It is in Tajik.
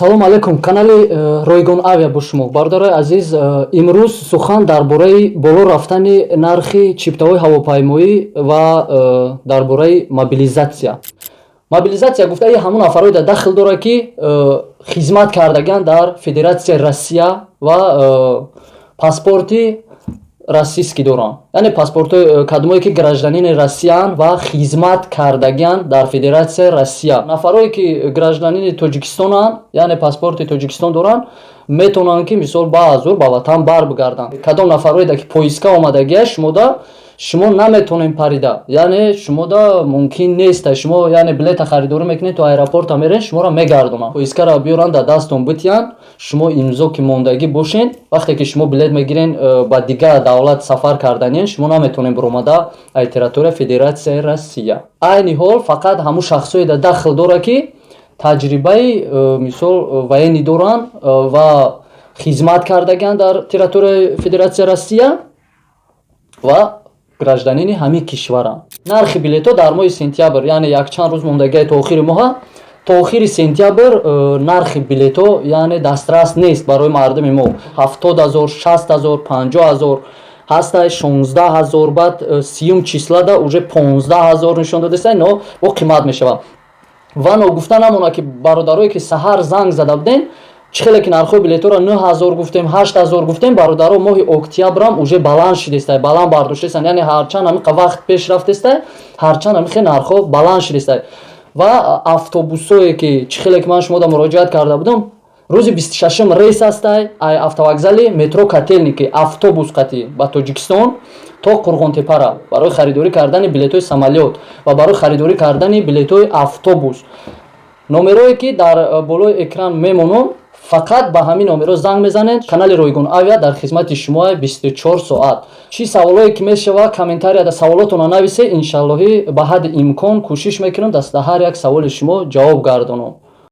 Салом алейкум, канали Ройгон Авиа бо шумо. Бародарои азиз, имрӯз сухан дар бораи боло рафтани нархи чиптаҳои ҳавопаймоӣ ва дар бораи мобилизатсия. Мобилизатсия гуфтаи ҳамон нафарое дар дахл дорад, ки хизмат кардагианд дар Федератсияи Россия ва паспорти российский доранд, яъне паспортҳои кадомое, ки гражданини Россияанд ва хизмат кардагианд дар Федератсияи Россия. Нафарое, ки гражданини Тоҷикистонанд, яъне паспорти Тоҷикистон доранд, метавонанд, ки мисол баазур ба ватан барбигарданд. Кадом нафарое, ки повестка омадагия шумода, шумо наметавонед парида, яъне шумода мумкин нест. Шумо, яъне, билета харидорӣ мекунед, то аэропорта мерен, шуморо мегардонанд. Повесткаро биёранд, дар дастон битиҳанд, шумо имзо ки мондагӣ бошед. Вақте ки шумо билет мегирен, ба дигар давлат сафар карданиен, шумо наметавонед биромада аз территорияи Федератсияи Россия. Айни ҳол фақат ҳамун шахсое дар дахл дорад, ки таҷрибаи мисол военный доранд ва хизмат кардагианд дар территорияи Федератсияи Россия ва гражданини ҳамин кишваранд. Нархи билетҳо дар моҳи сентябр, яъне якчанд рӯз мондагиа то охири моҳа, то охири сентябр нархи билетҳо, яъне, дастрас нест барои мардуми мо. 70 000, 60 000, 50 000 ҳастай, 16 000, баъд 30-юм числада уже 15 000 нишон додеста, но бо қимат мешавад. Ва ногуфта намонад, ки бародарое, ки саҳар занг зада будем, чӣ хеле ки нархҳои билетҳоро 9000 гуфтем, 8000 гуфтем, бародаро, моҳи октябрам уже баланд шидестай, баланд бардоштесанд. Яъне ҳарчанд ҳамиқа вақт пеш рафтестай, ҳарчанд ҳамихе нархҳо баланд шидестай. Ва автобусое, ки чӣ хеле ки ман шумода муроҷиат карда будам, рӯзи 26-ум рейс ҳастай ай автовокзали метро Котельники, автобус қатӣ ба Тоҷикистон то Қурғонтепара барои харидорӣ кардани билетҳои самолёт ва барои харидорӣ кардани билетҳои автобус. Номерое, ки дар болои экран мемонам, фақат ба ҳамин номерҳо занг мезанед. Канали Ройгон Авиа дар хизмати шумо 24 соат. Чӣ саволое ки мешава, комментарияда саволотонро нависе. Иншаллоҳӣ, ба ҳадди имкон кӯшиш мекунам, даста ҳар як саволи шумо ҷавоб гардонам.